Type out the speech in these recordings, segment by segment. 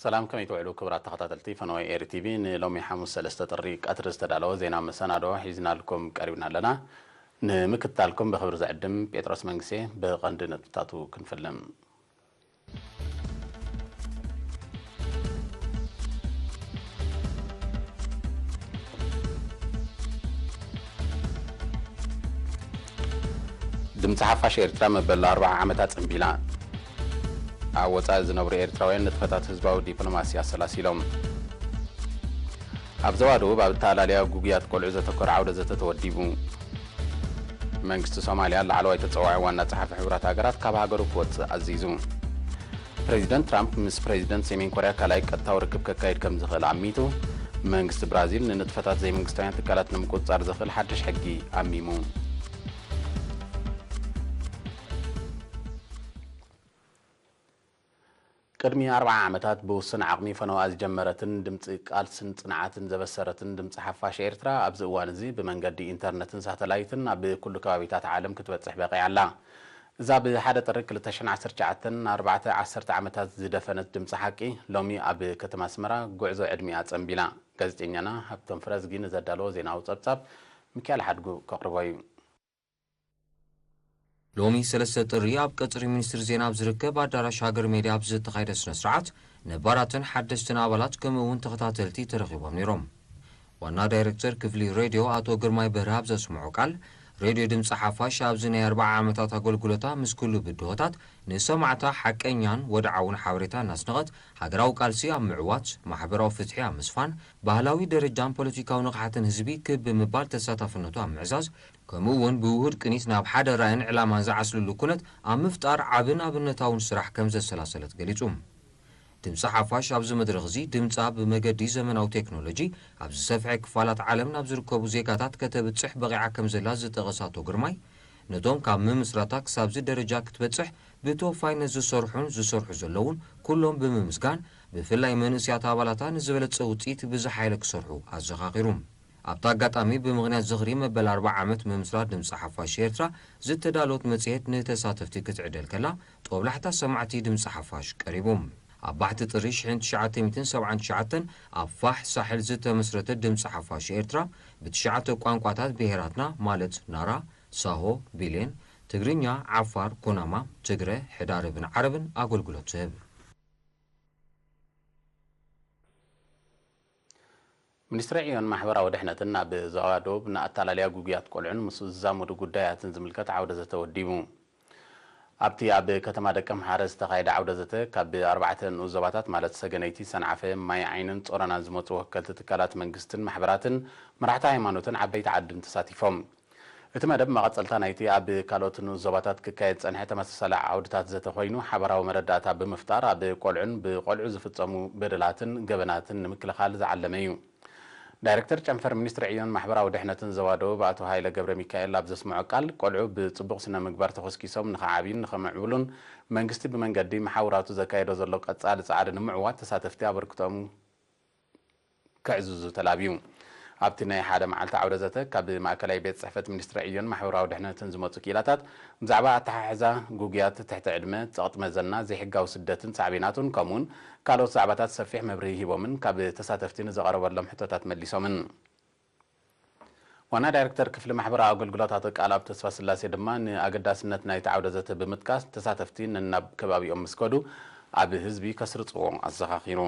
ሰላም፣ ከመይ ትውዕሉ ክቡራት ተኸታተልቲ ፈነወ ኤሪ ቲቪ? ንሎሚ ሓሙስ ሰለስተ ጥሪ ቀትሪ ዝተዳለወ ዜና መሰናዶ ሒዝናልኩም ቀሪብና ኣለና። ንምክትታልኩም ብኽብሪ ዝዕድም ጴጥሮስ መንግስቴ። ብቐንዲ ነጥብታቱ ክንፍልም። ድምፂ ሓፋሽ ኤርትራ መበል ኣርብዓ ዓመታ ጽንቢላ። ኣብ ወጻኢ ዝነብሩ ኤርትራውያን ንጥፈታት ህዝባዊ ዲፕሎማሲ ኣሰላሲሎም። ኣብ ዞባ ደቡብ ኣብ ኣተኣላልያ ጉጉያት ቆልዑ ዘተኮረ ዓውደ ዘተ ተወዲቡ። መንግስቲ ሶማልያ ላዕለዋይ ተጸዋዒ ዋና ጸሓፊ ሕቡራት ሃገራት ካብ ሃገሩ ክወጽእ ኣዚዙ። ፕሬዚደንት ትራምፕ ምስ ፕሬዚደንት ሰሜን ኮርያ ካልኣይ ቀጥታዊ ርክብ ከካይድ ከም ዝኽእል ኣሚቱ። መንግስቲ ብራዚል ንንጥፈታት ዘይመንግስታውያን ትካላት ንምቁጽጻር ዘኽእል ሓድሽ ሕጊ ኣሚሙ። ቅድሚ ኣርብዓ ዓመታት ብውሱን ዓቕሚ ፈነዋ ዝጀመረትን ድምፂ ቃልስን ፅንዓትን ዘበሰረትን ድምፂ ሓፋሽ ኤርትራ ኣብዚ እዋን እዚ ብመንገዲ ኢንተርነትን ሳተላይትን ኣብ ኩሉ ከባቢታት ዓለም ክትበፅሕ በቒዓ ኣላ። እዛ ብሓደ ጥሪ ክልተ ሽሕን ዓሰርተ ትሽዓተን ኣርባዕተ ዓሰርተ ዓመታት ዝደፈነት ድምፂ ሓቂ ሎሚ ኣብ ከተማ ኣስመራ ጉዕዞ ዕድሚኣ ፀንቢላ። ጋዜጠኛና ሃብቶም ፍረዝጊ ንዘዳለዎ ዜናዊ ፀብፃብ ሚካኤል ሓድጉ ከቕርቦ እዩ። ሎሚ ሰለስተ ጥሪ ኣብ ቀጽሪ ሚኒስትሪ ዜና ኣብ ዝርከብ ኣዳራሽ ሃገር ሜድያ ኣብ ዝተኻየደ ስነ ስርዓት ነባራትን ሓደስትን ኣባላት ከምኡ እውን ተኸታተልቲ ተረኺቦም ነይሮም። ዋና ዳይሬክተር ክፍሊ ሬድዮ ኣቶ ግርማይ በርሀ ኣብ ዘስምዖ ቃል፣ ሬድዮ ድምፂ ሓፋሽ ኣብዚ ናይ ኣርብዓ ዓመታት ኣገልግሎታ ምስ ኩሉ ብድሆታት ንሰማዕታ ሓቀኛን ወድዓውን ሓበሬታ እናስነቐት ሃገራዊ ቃልሲ ኣብ ምዕዋት፣ ማሕበራዊ ፍትሒ ኣብ ምስፋን፣ ባህላዊ ደረጃን ፖለቲካዊ ንቕሓትን ህዝቢ ክብ ብምባል ተሳታፍነቱ ኣብ ምዕዛዝ፣ ከምኡ እውን ብውሁድ ቅኒት ናብ ሓደ ራእይን ዕላማን ዝዓስልሉ ኩነት ኣብ ምፍጣር ዓብን ኣብነታውን ስራሕ ከም ዘሰላሰለት ገሊጹ። ድምፂ ሓፋሽ ኣብዚ መድረኽ እዚ ድምፃ ብመገዲ ዘመናዊ ቴክኖሎጂ ኣብ ዝሰፍሐ ክፋላት ዓለም ናብ ዝርከቡ ዜጋታት ከተብፅሕ በቒዓ ከም ዘላ ዝጠቐሰ ኣቶ ግርማይ፣ ነቶም ካብ ምምስራታ ክሳብዚ ደረጃ ክትበፅሕ ብተወፋይነት ዝሰርሑን ዝሰርሑ ዘለውን ኩሎም ብምምስጋን፣ ብፍላይ መንእሰያት ኣባላታ ንዝበለፀ ውፅኢት ብዝሓየለ ክሰርሑ ኣዘኻኺሩ። ኣብቲ ኣጋጣሚ ብምኽንያት ዝኽሪ መበል ኣርብዓ ዓመት ምምስራት ድምፂ ሓፋሽ ኤርትራ ዝተዳለወት መፅሄት ንተሳተፍቲ ክትዕደል ከላ ጦብላሕታ ሰማዕቲ ድምፂ ሓፋሽ ቀሪቡ። ኣብ ባሕቲ ጥሪ ሽሕን ትሽዓተ ሚእትን ሰብዓን ትሽዓተን ኣብ ፋሕ ሳሕል ዝተመስረተ ድምፂ ሓፋሽ ኤርትራ ብትሽዓተ ቋንቋታት ብሄራትና ማለት ናራ፣ ሳሆ፣ ቢሌን፣ ትግርኛ፣ ዓፋር፣ ኩናማ፣ ትግረ፣ ሕዳርብን ዓረብን ኣገልግሎት ትህብ። ሚኒስትሪ ዕዮን ማሕበራዊ ድሕነትን ኣብ ዞባ ደቡብ ንኣተኣላልያ ጉጉያት ቆልዑን ምስ ዝዛመዱ ጉዳያትን ዝምልከት ዓውደ ዘተ ወዲቡ። ኣብቲ ኣብ ከተማ ደቀምሓረ ዝተኻየደ ዓውደ ዘተ ካብ ኣርባዕተ ንኡስ ዞባታት ማለት ሰገነይቲ፣ ሰንዓፈ፣ ማይ ዓይንን ጾሮናን ዝመጹ ወከልቲ ትካላት መንግስትን ማሕበራትን መራሕቲ ሃይማኖትን ዓበይቲ ዓድን ተሳቲፎም። እቲ መደብ መቐጸልታ ናይቲ ኣብ ካልኦት ንኡስ ዞባታት ክካየድ ዝጸንሐ ተመሳሳሊ ዓውድታት ዘተ ኮይኑ፣ ሓባራዊ መረዳእታ ብምፍጣር ኣብ ቆልዑን ብቆልዑ ዝፍጸሙ በደላትን ገበናትን ንምክልኻል ዝዓለመ እዩ። ዳይረክተር ጨንፈር ሚኒስትሪ ዕዮን ማሕበራዊ ድሕነትን ዞባ ደቡብ ኣቶ ሃይለ ገብረ ሚካኤል ኣብ ዘስምዖ ቃል፣ ቆልዑ ብጽቡቕ ስነ ምግባር ተኾስኪሶም ንኽዓብዩን ንኽምዕብሉን መንግስቲ ብመንገዲ መሓውራቱ ዘካየዶ ዘሎ ቀጻሊ ጻዕሪ ንምዕዋት ተሳተፍቲ ኣበርክቶኦም ከዕዝዙ ተላብዩ። ኣብቲ ናይ ሓደ መዓልቲ ዓውደ ዘተ ካብ ማእከላይ ቤት ጽሕፈት ሚኒስትሪ ዕዮን ማሕበራዊ ድሕነትን ዝመጹ ክኢላታት ብዛዕባ ኣተሓሕዛ ጉጉያት ትሕቲ ዕድመ፣ ጸቕጢ መዘና፣ ዘይሕጋዊ ስደትን ሳዕቤናቱን ከምኡውን ካልኦት ዛዕባታት ሰፊሕ መብርሂ ሂቦምን ካብ ተሳተፍቲ ንዝቐረበሎም ሕቶታት መሊሶምን። ዋና ዳይረክተር ክፍሊ ማሕበራዊ ኣገልግሎት ኣቶ ቃልኣብ ተስፋስላሴ ድማ ንኣገዳስነት ናይቲ ዓውደ ዘተ ብምጥቃስ ተሳተፍቲ ነናብ ከባቢኦም ምስ ከዱ ኣብ ህዝቢ ከስርጽዎ ኣዘኻኺሩ።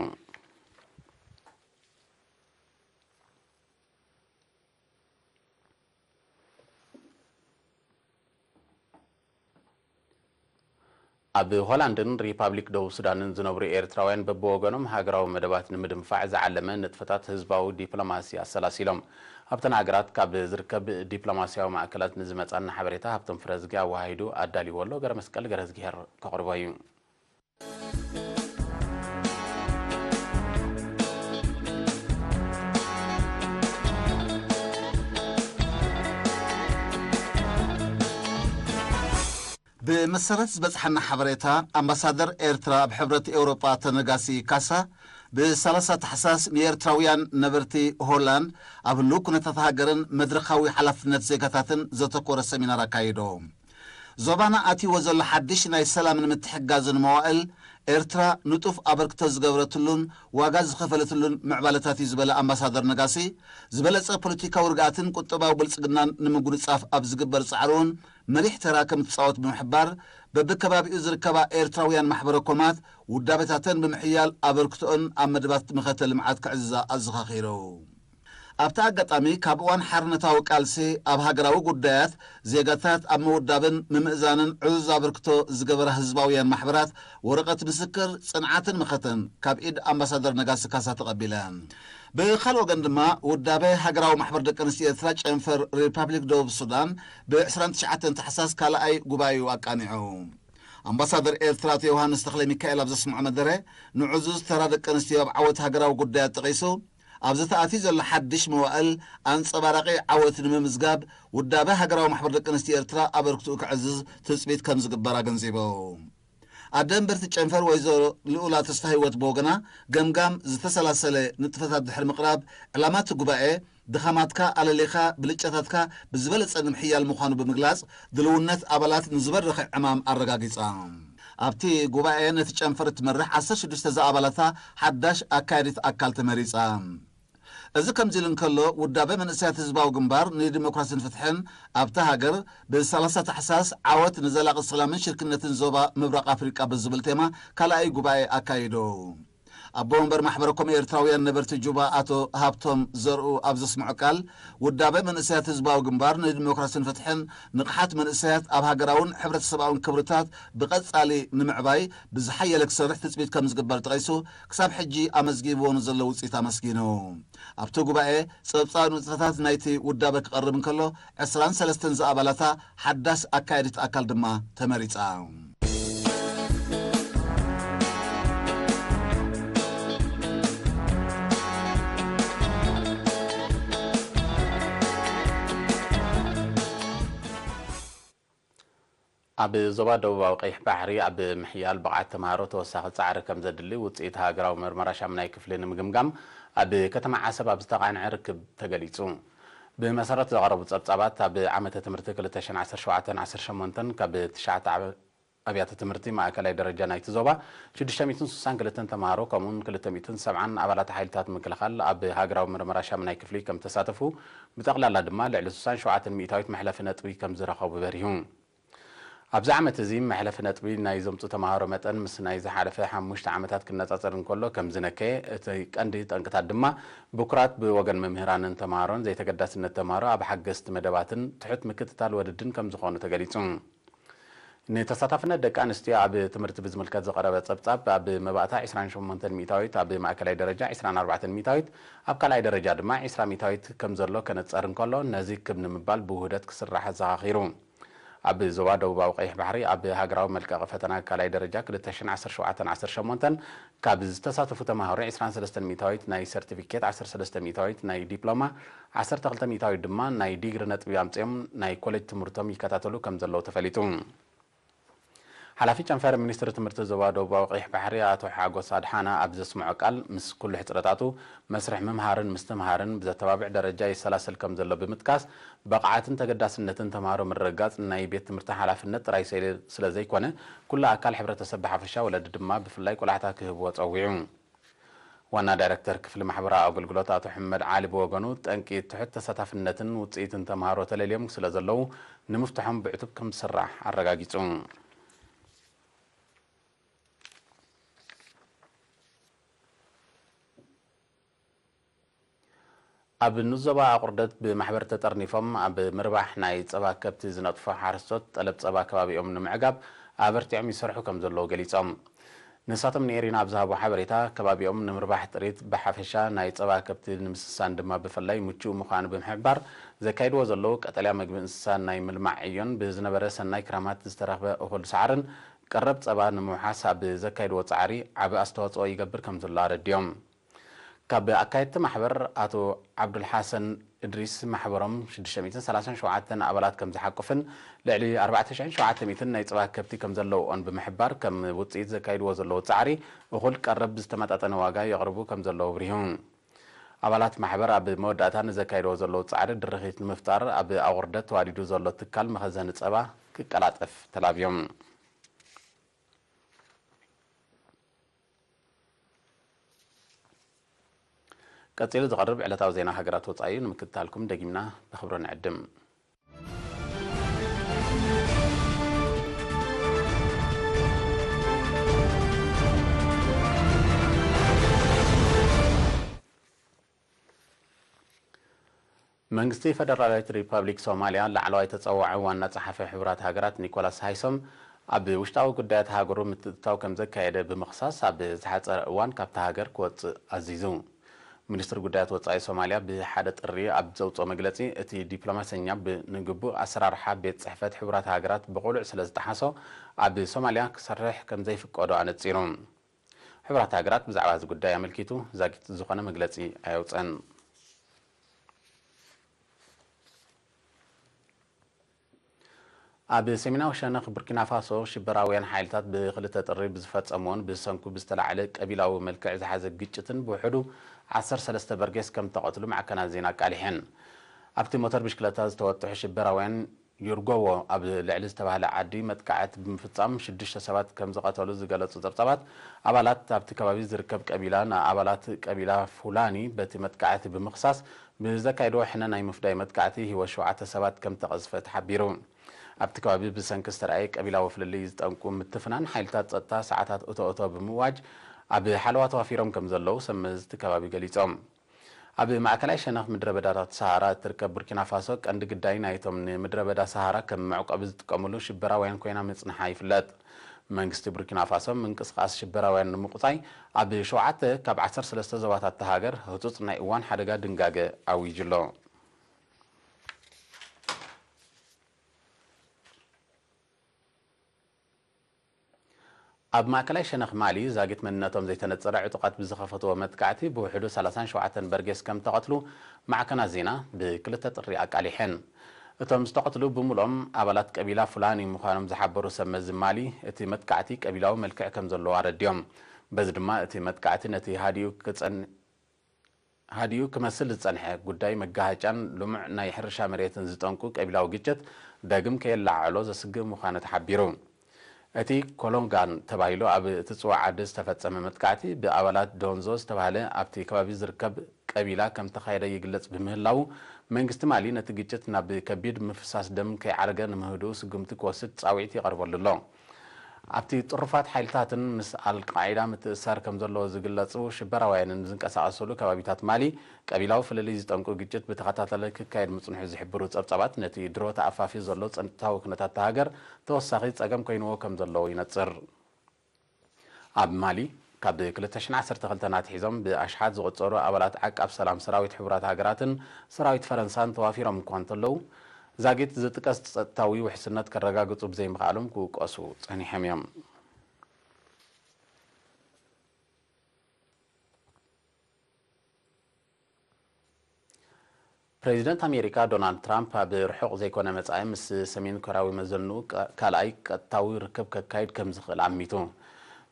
ኣብ ሆላንድን ሪፓብሊክ ደቡብ ሱዳንን ዝነብሩ ኤርትራውያን በብወገኖም ሃገራዊ መደባት ንምድንፋዕ ዝዓለመ ንጥፈታት ህዝባዊ ዲፕሎማሲ ኣሰላሲሎም። ኣብተን ሃገራት ካብ ዝርከብ ዲፕሎማሲያዊ ማእከላት ንዝመጻና ሓበሬታ ሃብቶም ፍረዝጊ ኣወሃሂዱ ኣዳሊዎ ኣሎ። ገረመስቀል ገረዝጊሄር ከቕርቦ እዩ። ብመሰረት ዝበጽሓና ሓበሬታ፣ ኣምባሳደር ኤርትራ ኣብ ሕብረት ኤውሮጳ ተነጋሲ ካሳ፣ ብ30 ታሕሳስ ንኤርትራውያን ነበርቲ ሆላንድ ኣብ ህልው ኩነታት ሃገርን መድረኻዊ ሓላፍነት ዜጋታትን ዘተኮረ ሰሚናር ኣካይዶ። ዞባና ኣትይዎ ዘሎ ሓድሽ ናይ ሰላምን ምትሕግጋዝን መዋእል፣ ኤርትራ ንጡፍ ኣበርክቶ ዝገበረትሉን ዋጋ ዝኸፈለትሉን ምዕባለታት እዩ ዝበለ ኣምባሳደር ነጋሲ፣ ዝበለጸ ፖለቲካዊ ርግኣትን ቁጠባዊ ብልጽግናን ንምጉንጻፍ ኣብ ዝግበር ጻዕሪ እውን መሪሕ ተራ ከም እትጻወት ብምሕባር፣ በብከባቢኡ ዝርከባ ኤርትራውያን ማሕበረ ኮማት ውዳበታተን ብምሕያል ኣበርክቶኦን ኣብ መደባት መኸተ ልምዓት ክዕዝዛ ኣዘኻኺሩ። ኣብቲ ኣጋጣሚ፣ ካብ እዋን ሓርነታዊ ቃልሲ ኣብ ሃገራዊ ጉዳያት ዜጋታት ኣብ ምውዳብን ምምእዛንን ዕዙዝ ኣበርክቶ ዝገበራ ህዝባውያን ማሕበራት ወረቐት ምስክር ጽንዓትን መኸተን ካብ ኢድ ኣምባሳደር ነጋሲ ካሳ ተቐቢለን። ብኻልእ ወገን ድማ፣ ውዳበ ሃገራዊ ማሕበር ደቂ ኣንስትዮ ኤርትራ ጨንፈር ሪፓብሊክ ደቡብ ሱዳን ብ ዕስራን ትሽዓተን ታሕሳስ ካልኣይ ጉባኤኡ ኣቃኒዑ። ኣምባሳደር ኤርትራ ኣቶ ዮሃንስ ተኽለ ሚካኤል ኣብ ዘስምዖ መደረ፣ ንዕዙዝ ተራ ደቂ ኣንስትዮ ኣብ ዓወት ሃገራዊ ጉዳያት ጠቒሱ፣ ኣብ ዝተኣትዩ ዘሎ ሓድሽ መዋእል ኣንጸባራቒ ዓወት ንምምዝጋብ፣ ውዳበ ሃገራዊ ማሕበር ደቂ ኣንስትዮ ኤርትራ ኣበርክትኡ ከዕዝዝ ትጽቢት ከም ዝግበር ኣገንዚቡ። ኣደ እምበርቲ ጨንፈር ወይዘሮ ልኡላ ተስፋ ህይወት ብወገና፣ ገምጋም ዝተሰላሰለ ንጥፈታት ድሕሪ ምቕራብ፣ ዕላማ እቲ ጉባኤ፣ ድኻማትካ ኣለሊኻ ብልጫታትካ ብዝበለጸ ንምሕያል ምዃኑ ብምግላጽ፣ ድልውነት ኣባላት ንዝበረኸ ዕማም ኣረጋጊጻ። ኣብቲ ጉባኤ ነቲ ጨንፈር እትመርሕ ዓሰርተ ሽዱሽተ ዝኣባላታ ሓዳሽ ኣካያዲት ኣካል ተመሪጻ። እዚ ከምዚ ኢሉ እንከሎ፣ ውዳበ መንእሰያት ህዝባዊ ግንባር ንዲሞክራሲን ፍትሕን ኣብታ ሃገር ብ30 ታሕሳስ ዓወት ንዘላቒ ሰላምን ሽርክነትን ዞባ ምብራቕ ኣፍሪቃ ብዝብል ቴማ ካልኣይ ጉባኤ ኣካይዱ። ኣቦ ወንበር ማሕበረ ኮም ኤርትራውያን ነበርቲ ጁባ ኣቶ ሃብቶም ዘርኡ ኣብ ዘስምዖ ቃል፣ ውዳበ መንእሰያት ህዝባዊ ግንባር ንዲሞክራሲን ፍትሕን ንቕሓት መንእሰያት ኣብ ሃገራውን ሕብረተሰባውን ክብርታት ብቐጻሊ ንምዕባይ ብዝሓየለ ክሰርሕ ትጽቢት ከም ዝግበር ጠቒሱ፣ ክሳብ ሕጂ ኣመዝጊብዎ ንዘሎ ውጽኢት ኣመስጊኑ። ኣብቲ ጉባኤ ጸብጻብ ንጥፈታት ናይቲ ውዳበ ክቐርብ እንከሎ፣ ዕስራን ሰለስተን ዝኣባላታ ሓዳስ ኣካየዲት ኣካል ድማ ተመሪጻ። ኣብ ዞባ ደቡባዊ ቀይሕ ባሕሪ ኣብ ምሕያል ብቕዓት ተምሃሮ ተወሳኺ ጻዕሪ ከም ዘድሊ ውጽኢት ሃገራዊ መርመራ ሻምናይ ክፍሊ ንምግምጋም ኣብ ከተማ ዓሰብ ኣብ ዝተቓንዐ ርክብ ተገሊጹ። ብመሰረት ዘቐረቡ ጸብጻባት፣ ኣብ ዓመተ ትምህርቲ ክልተ ሽሕን ዓሰርተ ሸውዓተን ዓሰርተ ሸሞንተን ካብ ትሽዓተ ዓበ-፣ ኣብያተ ትምህርቲ ማእከላይ ደረጃ ናይቲ ዞባ ሽዱሽተ ሚእትን ስሳን ክልተን ተምሃሮ ከምኡውን ክልተ ሚእትን ሰብዓን ኣባላት ሓይልታት ምክልኻል ኣብ ሃገራዊ መርመራ ሻምናይ ክፍሊ ከም ተሳተፉ፣ ብጠቕላላ ድማ ልዕሊ ስሳን ሸውዓተን ሚእታዊት መሕለፊ ነጥቢ ከም ዝረኸቡ በሪሁ። ኣብዚ ዓመት እዚ መሕለፊ ነጥቢ ናይ ዘምጹ ተምሃሮ መጠን ምስ ናይ ዝሓለፈ ሓሙሽተ ዓመታት ክነጻጸር እንከሎ ከም ዝነከየ፣ እቲ ቀንዲ ጠንቅታት ድማ ብኩራት ብወገን መምህራንን ተምሃሮን ዘይተገዳስነት ተምሃሮ ኣብ ሓገዝቲ መደባትን ትሑት ምክትታል ወለድን ከም ዝኾኑ ተገሊጹ። ንተሳታፍነት ደቂ ኣንስትዮ ኣብ ትምህርቲ ብዝምልከት ዝቐረበ ጸብጻብ፣ ኣብ መባእታ ዕስራን ሸሞንተን ሚእታዊት፣ ኣብ ማእከላይ ደረጃ ዕስራን ኣርባዕተን ሚእታዊት፣ ኣብ ካልኣይ ደረጃ ድማ ዕስራ ሚእታዊት ከም ዘሎ ከነጸር እንከሎ፣ ነዚ ክብ ንምባል ብውህደት ክስራሕ ኣዘኻኺሩ። ኣብ ዞባ ደቡባዊ ቀይሕ ባሕሪ ኣብ ሃገራዊ መልቀቒ ፈተና ካልኣይ ደረጃ ክልተ ሽሕን ዓሰርተ ሸውዓተን ዓሰርተ ሸሞንተን ካብ ዝተሳተፉ ተምሃሮ ዕስራን ሰለስተን ሚእታዊት ናይ ሰርቲፊኬት፣ ዓሰርተ ሰለስተ ሚእታዊት ናይ ዲፕሎማ፣ ዓሰርተ ክልተ ሚእታዊት ድማ ናይ ዲግሪ ነጥቢ ኣምጺኦም ናይ ኮሌጅ ትምህርቶም ይከታተሉ ከም ዘለዉ ተፈሊጡ። ሓላፊ ጨንፈር ሚኒስትሪ ትምህርቲ ዞባ ደቡባዊ ቀይሕ ባሕሪ ኣቶ ሓጎስ ኣድሓና ኣብ ዘስምዖ ቃል፣ ምስ ኩሉ ሕጽረታቱ መስርሕ ምምሃርን ምስትምሃርን ብዘተባብዕ ደረጃ ይሰላሰል ከም ዘሎ ብምጥቃስ፣ ብቕዓትን ተገዳስነትን ተምሃሮ ምርግጋጽ ናይ ቤት ትምህርቲ ሓላፍነት ጥራይ ስለ ዘይኮነ፣ ኩሉ ኣካል ሕብረተሰብ ብሓፈሻ፣ ወለዲ ድማ ብፍላይ ቆላሕታ ክህብዎ ጸዊዑ። ዋና ዳይረክተር ክፍሊ ማሕበራዊ ኣገልግሎት ኣቶ ሕመድ ዓሊ ብወገኑ፣ ጠንቂ ትሑት ተሳታፍነትን ውጽኢትን ተምሃሮ ተለልዮም ስለ ዘለዉ፣ ንምፍትሖም ብዕቱብ ከም ዝስራሕ ኣረጋጊጹ። ኣብ ንዞባ ኣቑርደት ብማሕበር ተጠርኒፎም ኣብ ምርባሕ ናይ ጸባ ከብቲ ዝነጥፉ ሓረስቶት፣ ጠለብ ጸባ ከባቢኦም ንምዕጋብ ኣበርቲዖም ይሰርሑ ከም ዘለዉ ገሊጾም። ንሳቶም ንኤሪና ኣብ ዝሃቦ ሓበሬታ፣ ከባቢኦም ንምርባሕ ጥሪት ብሓፈሻ ናይ ጸባ ከብቲ ንምስሳን ድማ ብፍላይ ምቹእ ምዃኑ ብምሕባር፣ ዘካይድዎ ዘለዉ ቀጠልያ መግቢ እንስሳ ናይ ምልማዕ ዕዮን ብዝነበረ ሰናይ ክራማት ዝተረኽበ እኹል ሳዕርን ቀረብ ጸባ ንምውሓስ ኣብ ዘካይድዎ ጻዕሪ ዓቢ ኣስተዋጽኦ ይገብር ከም ዘሎ ኣረዲኦም። ካብ ኣካየድቲ ማሕበር ኣቶ ዓብዱልሓሰን እድሪስ፣ ማሕበሮም ሽዱሽተ ሚእትን ሰላሳን ሸውዓተን ኣባላት ከም ዝሓቁፍን ልዕሊ ኣርባዕተ ሽሕን ሸውዓተ ሚእትን ናይ ጸባ ከብቲ ከም ዘለውኦን ብምሕባር፣ ከም ውጽኢት ዘካይድዎ ዘለዉ ጻዕሪ እኹል ቀረብ ብዝተመጣጠነ ዋጋ የቕርቡ ከም ዘለዉ ኣብሪሁ። ኣባላት ማሕበር ኣብ መወዳእታ ንዘካይድዎ ዘለዉ ጻዕሪ ድርኺት ንምፍጣር፣ ኣብ ኣቑርደት ተዋዲዱ ዘሎ ትካል መኸዘኒ ጸባ ክቀላጠፍ ተላብዮም። ቀጺሉ ዝቐርብ ዕለታዊ ዜና ሃገራት ወጻኢ እዩ። ንምክትታልኩም ደጊምና ብኽብሪ ንዕድም። መንግስቲ ፈደራላዊት ሪፓብሊክ ሶማልያ ላዕለዋይ ተጸዋዒ ዋና ጸሓፊ ሕቡራት ሃገራት ኒኮላስ ሃይሶም ኣብ ውሽጣዊ ጉዳያት ሃገሩ ምትእትታው ከም ዘካየደ ብምኽሳስ ኣብ ዝሓጸረ እዋን ካብታ ሃገር ክወጽእ ኣዚዙ። ሚኒስትሪ ጉዳያት ወጻኢ ሶማልያ ብሓደ ጥሪ ኣብ ዘውጽኦ መግለጺ፣ እቲ ዲፕሎማሰኛ ብንግቡእ ኣሰራርሓ ቤት ጽሕፈት ሕቡራት ሃገራት ብቕሉዕ ስለ ዝጠሓሶ ኣብ ሶማልያ ክሰርሕ ከም ዘይፍቀዶ ኣነጺሩ። ሕቡራት ሃገራት ብዛዕባ እዚ ጉዳይ ኣመልኪቱ ዛጊት ዝኾነ መግለጺ ኣየውጸን። ኣብ ሰሜናዊ ሸነኽ ቡርኪና ፋሶ ሽበራውያን ሓይልታት ብክልተ ጥሪ ብዝፈጸምዎን ብሰንኩ ብዝተላዕለ ቀቢላዊ መልክዕ ዝሓዘ ግጭትን ብውሕዱ ዓሰርተ ሰለስተ በርጌስ ከም ተቐትሉ ማዕከናት ዜና ኣቃሊሐን። ኣብቲ ሞተር ብሽክለታ ዝተወጥሑ ሽበራውያን ዩርጎዎ ኣብ ልዕሊ ዝተባህለ ዓዲ መጥቃዕቲ ብምፍጻም ሽዱሽተ ሰባት ከም ዝቐተሉ ዝገለጹ ጸብጻባት፣ ኣባላት ኣብቲ ከባቢ ዝርከብ ቀቢላ ንኣባላት ቀቢላ ፉላኒ በቲ መጥቃዕቲ ብምኽሳስ ብዘካየድዎ ሕነ ናይ ምፍዳይ መጥቃዕቲ ህይወት ሸውዓተ ሰባት ከም ተቐዝፈ ተሓቢሩ። ኣብቲ ከባቢ ብሰንኪ ዝተራእየ ቀቢላዊ ፍልልይ ዝጠንቁ ምትፍናን ሓይልታት ጸጥታ ሰዓታት እቶ እቶ ብምእዋጅ ኣብ ሓለዋ ተዋፊሮም ከም ዘለዉ ሰብ መዚ እቲ ከባቢ ገሊጾም። ኣብ ማእከላይ ሸነኽ ምድረ በዳታት ሰሃራ እትርከብ ቡርኪና ፋሶ ቀንዲ ግዳይ ናይቶም ንምድረ በዳ ሰሃራ ከም መዕቆቢ ዝጥቀምሉ ሽበራውያን ኮይና ምጽንሓ ይፍለጥ። መንግስቲ ቡርኪና ፋሶ ምንቅስቓስ ሽበራውያን ንምቁጻይ ኣብ ሸውዓተ ካብ ዓሰርተ ሰለስተ ዞባታት እታ ሃገር ህጹጽ ናይ እዋን ሓደጋ ድንጋገ ኣዊጁ ኣሎ። ኣብ ማእከላይ ሸነኽ ማሊ ዛጊት መንነቶም ዘይተነጸረ ዕጡቓት ብዝኸፈትዎ መጥቃዕቲ ብውሕዱ ሰላሳን ሸውዓተን በርጌስ ከም ተቐትሉ ማዕከናት ዜና ብክልተ ጥሪ ኣቃሊሐን። እቶም ዝተቐትሉ ብምሉኦም ኣባላት ቀቢላ ፉላኒ ምዃኖም ዝሓበሩ ሰብ መዚ ማሊ፣ እቲ መጥቃዕቲ ቀቢላዊ መልክዕ ከም ዘለዎ ኣረዲኦም። በዚ ድማ እቲ መጥቃዕቲ ነቲ ሃዲኡ ክጸን ሃዲኡ ክመስል ዝጸንሐ ጉዳይ መጋሃጫን ልሙዕ ናይ ሕርሻ መሬትን ዝጠንቁ ቀቢላዊ ግጭት ዳግም ከየለዓዕሎ ዘስግእ ምዃኑ ተሓቢሩ። እቲ ኮሎንጋን ተባሂሉ ኣብ እትጽዋዕ ዓዲ ዝተፈጸመ መጥቃዕቲ ብኣባላት ዶንዞ ዝተባህለ ኣብቲ ከባቢ ዝርከብ ቀቢላ ከም ተኻየደ ይግለጽ ብምህላዉ፣ መንግስቲ ማሊ ነቲ ግጭት ናብ ከቢድ ምፍሳስ ደም ከይዓርገ ንምህድኡ ስጉምቲ ክወስድ ጻውዒት ይቐርበሉ ኣሎ። ኣብቲ ጥሩፋት ሓይልታትን ምስ ኣልቃዒዳ ምትእስሳር ከም ዘለዎ ዝግለጹ ሽበራውያንን ዝንቀሳቐሱሉ ከባቢታት ማሊ፣ ቀቢላዊ ፍልልይ ዝጠንቁ ግጭት ብተኸታታሊ ክካየድ ምጽንሑ ዝሕብሩ ጸብጻባት፣ ነቲ ድሮ ተኣፋፍዩ ዘሎ ጸጥታዊ ኩነታት እታ ሃገር ተወሳኺ ጸገም ኮይንዎ ከም ዘለዎ ይነጽር። ኣብ ማሊ፣ ካብ ክልተ ሽሕን ዓሰርተ ክልተን ኣትሒዞም ብኣሽሓት ዝቑጸሩ ኣባላት ዓቃብ ሰላም ሰራዊት ሕቡራት ሃገራትን ሰራዊት ፈረንሳን ተዋፊሮም እኳ እንተለዉ፣ ዛጊት ዝጥቀስ ጸጥታዊ ውሕስነት ከረጋግጹ ብዘይምኽኣሎም ክውቀሱ ጸኒሖም እዮም። ፕሬዚደንት ኣሜሪካ ዶናልድ ትራምፕ ኣብ ርሑቕ ዘይኮነ መጻኢ ምስ ሰሜን ኮርያዊ መዘንኡ ቃ-፣ ካልኣይ ቀጥታዊ ርክብ ከካይድ ከም ዝኽእል ኣሚቱ።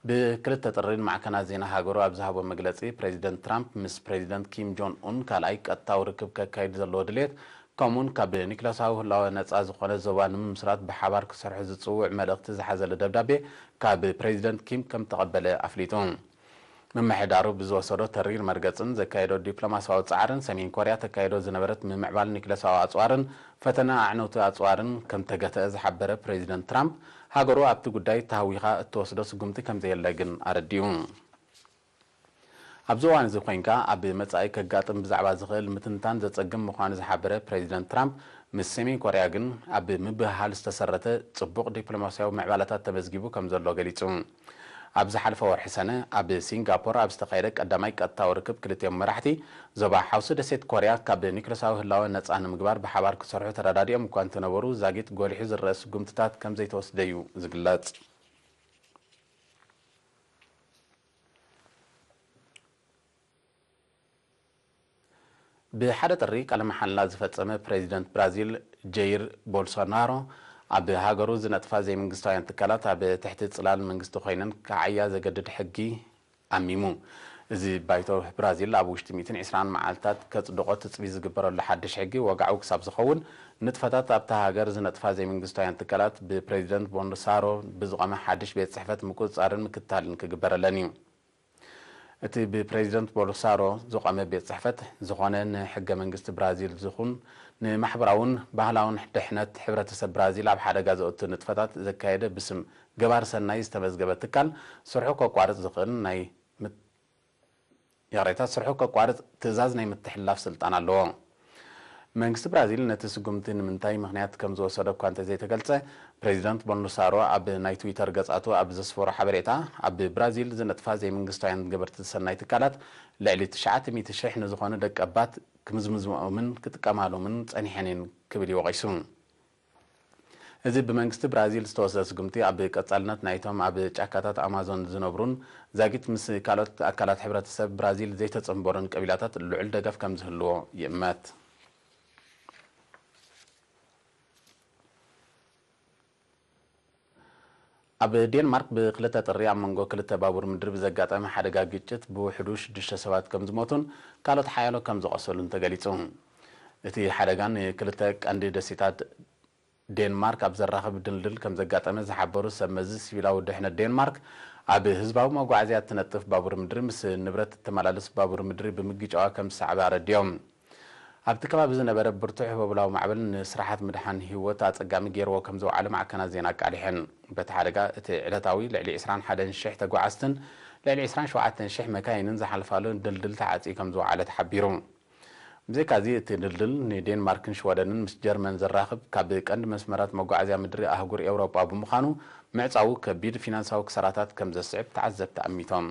ብክልተ ጥሪ ንማዕከናት ዜና ሃገሩ ኣብ ዝሃቦ መግለጺ፣ ፕሬዚደንት ትራምፕ ምስ ፕሬዚደንት ኪም ጆን ኡን ካልኣይ ቀጥታዊ ርክብ ከካይድ ዘለዎ ድሌት፣ ከምኡውን ካብ ኒክለሳዊ ህላወ ነጻ ዝኾነ ዞባ ንምምስራት ብሓባር ክሰርሑ ዝጽውዕ መልእኽቲ ዝሓዘለ ደብዳቤ ካብ ፕሬዚደንት ኪም ከም ተቐበለ ኣፍሊጡ። ምምሕዳሩ ብዝወሰዶ ተሪር መርገጽን ዘካየዶ ዲፕሎማስያዊ ጻዕርን፣ ሰሜን ኮርያ ተካይዶ ዝነበረት ምምዕባል ኒክለሳዊ ኣጽዋርን ፈተና ኣዕነውቲ ኣጽዋርን ከም ተገተአ ዝሓበረ ፕሬዚደንት ትራምፕ፣ ሃገሩ ኣብቲ ጉዳይ ተሃዊኻ እትወስዶ ስጉምቲ ከም ዘየለ ግን ኣረዲኡ። ኣብዚ እዋን እዚ ኮይንካ፣ ኣብ መጻኢ ከጋጥም ብዛዕባ ዝኽእል ምትንታን ዘጸግም ምዃኑ ዝሓበረ ፕሬዚደንት ትራምፕ፣ ምስ ሰሜን ኮርያ ግን ኣብ ምብህሃል ዝተሰረተ ጽቡቕ ዲፕሎማስያዊ ምዕባለታት ተመዝጊቡ ከም ዘሎ ገሊጹ። ኣብ ዝሓለፈ ወርሒ ሰነ ኣብ ሲንጋፖር ኣብ ዝተኻየደ ቀዳማይ ቀጥታዊ ርክብ ክልቲኦም መራሕቲ፣ ዞባ ሓውሲ ደሴት ኮርያ ካብ ኒክለሳዊ ህላወ ነጻ ንምግባር ብሓባር ክሰርሑ ተረዳዲኦም እኳ እንተነበሩ፣ ዛጊት ጎሊሑ ዝረአ ስጉምትታት ከም ዘይተወስደ እዩ ዝግለጽ። ብሓደ ጥሪ ቃለ መሓላ ዝፈጸመ ፕሬዚደንት ብራዚል ጀይር ቦልሶናሮ፣ ኣብ ሃገሩ ዝነጥፋ ዘይመንግስታውያን ትካላት ኣብ ትሕቲ ጽላል መንግስቲ ኮይነን ክዓያ ዘገድድ ሕጊ ኣሚሙ። እዚ ባይቶ ብራዚል ኣብ ውሽጢ ሚእትን ዕስራን መዓልታት ከጽድቖ ትጽቢት ዝግበረሉ ሓድሽ ሕጊ ወግዓዊ ክሳብ ዝኸውን፣ ንጥፈታት ኣብታ ሃገር ዝነጥፋ ዘይመንግስታውያን ትካላት ብፕሬዚደንት ቦልሶናሮ ብዝቖመ ሓድሽ ቤት ጽሕፈት ምቁጽጻርን ምክትታልን ክግበረለን እዩ። እቲ ብፕሬዚደንት ቦልሶናሮ ዝቖመ ቤት ጽሕፈት፣ ዝኾነ ንሕገ መንግስቲ ብራዚል ዝኹን ንማሕበራውን ባህላውን ድሕነት ሕብረተሰብ ብራዚል ኣብ ሓደጋ ዘእቱ ንጥፈታት ዘካየደ ብስም ገባር ሰናይ ዝተመዝገበ ትካል፣ ስርሑ ከቋርጽ ዝኽእል ናይ ምት-፣ ይቕሬታ፣ ስርሑ ከቋርጽ ትእዛዝ ናይ ምትሕልላፍ ስልጣን ኣለዎ። መንግስቲ ብራዚል ነቲ ስጉምቲ ንምንታይ ምኽንያት ከም ዝወሰዶ እኳ እንተዘይተገልጸ፣ ፕሬዚደንት ቦልሶናሮ ኣብ ናይ ትዊተር ገጻቱ ኣብ ዘስፈሮ ሓበሬታ፣ ኣብ ብራዚል ዝነጥፋ ዘይመንግስታውያን ገበርቲ ሰናይ ትካላት ልዕሊ ትሽዓተ ሚእቲ ሽሕ ንዝኾኑ ደቀባት ክምዝምዝኦምን ክጥቀማሎምን ጸኒሐን እየን ክብል እዩ ወቒሱ። እዚ ብመንግስቲ ብራዚል ዝተወስደ ስጉምቲ፣ ኣብ ቀጻልነት ናይቶም ኣብ ጫካታት ኣማዞን ዝነብሩን ዛጊት ምስ ካልኦት ኣካላት ሕብረተሰብ ብራዚል ዘይተጸንበሩን ቀቢላታት ልዑል ደገፍ ከም ዝህልዎ ይእመት። ኣብ ዴንማርክ ብክልተ ጥሪ ኣብ መንጎ ክልተ ባቡር ምድሪ ብዘጋጠመ ሓደጋ ግጭት ብውሕዱ ሽዱሽተ ሰባት ከም ዝሞቱን ካልኦት ሓያሎ ከም ዝቖሰሉን ተገሊጹ። እቲ ሓደጋ ንክልተ ቀንዲ ደሴታት ዴንማርክ ኣብ ዘራኽብ ድልድል ከም ዘጋጠመ ዝሓበሩ ሰብ መዚ ሲቪላዊ ድሕነት ዴንማርክ፣ ኣብ ህዝባዊ መጓዓዝያ እትነጥፍ ባቡር ምድሪ ምስ ንብረት እተመላልስ ባቡር ምድሪ ብምግጫዋ ከም ዝሰዓበ ኣረዲኦም። ኣብቲ ከባቢ ዝነበረ ብርቱዕ ህቦብላዊ ማዕበል ንስራሓት ምድሓን ህይወት ኣጸጋሚ ገይርዎ ከም ዝወዓለ ማዕከናት ዜና ኣቃሊሐን። በቲ ሓደጋ፣ እቲ ዕለታዊ ልዕሊ ዕስራን ሓደን ሽሕ ተጓዓዝትን ልዕሊ ዕስራን ሸውዓተን ሽሕ መካይንን ዝሓልፋሉ ድልድል ተዓጽዩ ከም ዝወዓለ ተሓቢሩ። ብዘይካዚ፣ እቲ ድልድል ንዴንማርክን ሽወደንን ምስ ጀርመን ዘራኽብ ካብ ቀንዲ መስመራት መጓዓዝያ ምድሪ ኣህጉር ኤውሮጳ ብምዃኑ፣ ምዕጻዉ ከቢድ ፊናንሳዊ ክሳራታት ከም ዘስዕብ ተዓዘብቲ ኣሚቶም።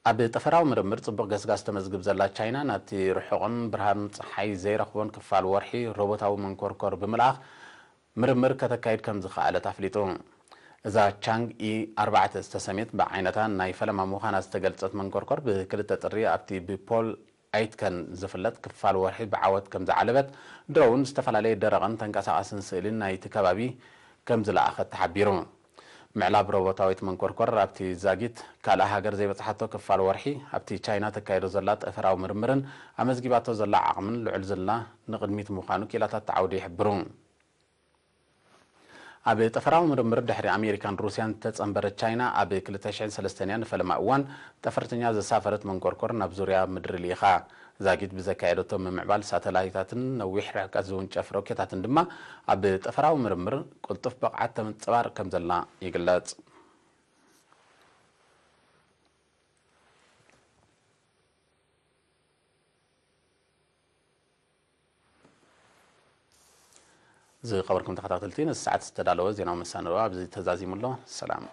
ኣብ ጠፈራዊ ምርምር ጽቡቕ ገስጋስ ተመዝግብ ዘላ ቻይና፣ ናብቲ ርሑቕን ብርሃን ጸሓይ ዘይረኽቦን ክፋል ወርሒ ሮቦታዊ መንኮርኮር ብምልኣኽ ምርምር ከተካይድ ከም ዝኸኣለት ኣፍሊጡ። እዛ ቻንግ ኢ ኣርባዕተ ዝተሰምየት፣ ብዓይነታ ናይ ፈለማ ምዃና ዝተገልጸት መንኮርኮር፣ ብክልተ ጥሪ ኣብቲ ብፖል ኣይትከን ዝፍለጥ ክፋል ወርሒ ብዓወት ከም ዝዓለበት፣ ድሮውን ዝተፈላለየ ደረቕን ተንቀሳቓስን ስእሊ ናይቲ ከባቢ ከም ዝለኣኸት ተሓቢሩ። ምዕላብ ሮቦታዊት መንኮርኮር ኣብቲ ዛጊት ካልእ ሃገር ዘይበጽሓቶ ክፋል ወርሒ፣ ኣብቲ ቻይና ተካይዶ ዘላ ጠፈራዊ ምርምርን ኣመዝጊባቶ ዘላ ዓቕምን ልዑል ዝላ ንቕድሚት ምዃኑ ኪላታት ዓውዲ ይሕብሩ። ኣብ ጠፈራዊ ምርምር ድሕሪ ኣሜሪካን ሩስያን ዝተጸንበረት ቻይና፣ ኣብ ክልተ ሽሕን ሰለስተን እያ ንፈለማ እዋን ጠፈርተኛ ዘሳፈረት መንኮርኮር ናብ ዙርያ ምድሪ ልኢኻ። ዛጊት ብዘካየደቶ ምምዕባል ሳተላይታትን ነዊሕ ርሕቀት ዝውንጨፍ ሮኬታትን ድማ፣ ኣብ ጠፈራዊ ምርምር ቅልጡፍ ብቕዓት ተምጽባር ከም ዘላ ይግለጽ። ዝኸበርኩም ተኸታተልቲ፣ ነዚ ሰዓት ዝተዳለወ ዜናዊ መሰናድኦ ኣብዚ ተዛዚሙ ኣሎ። ሰላም።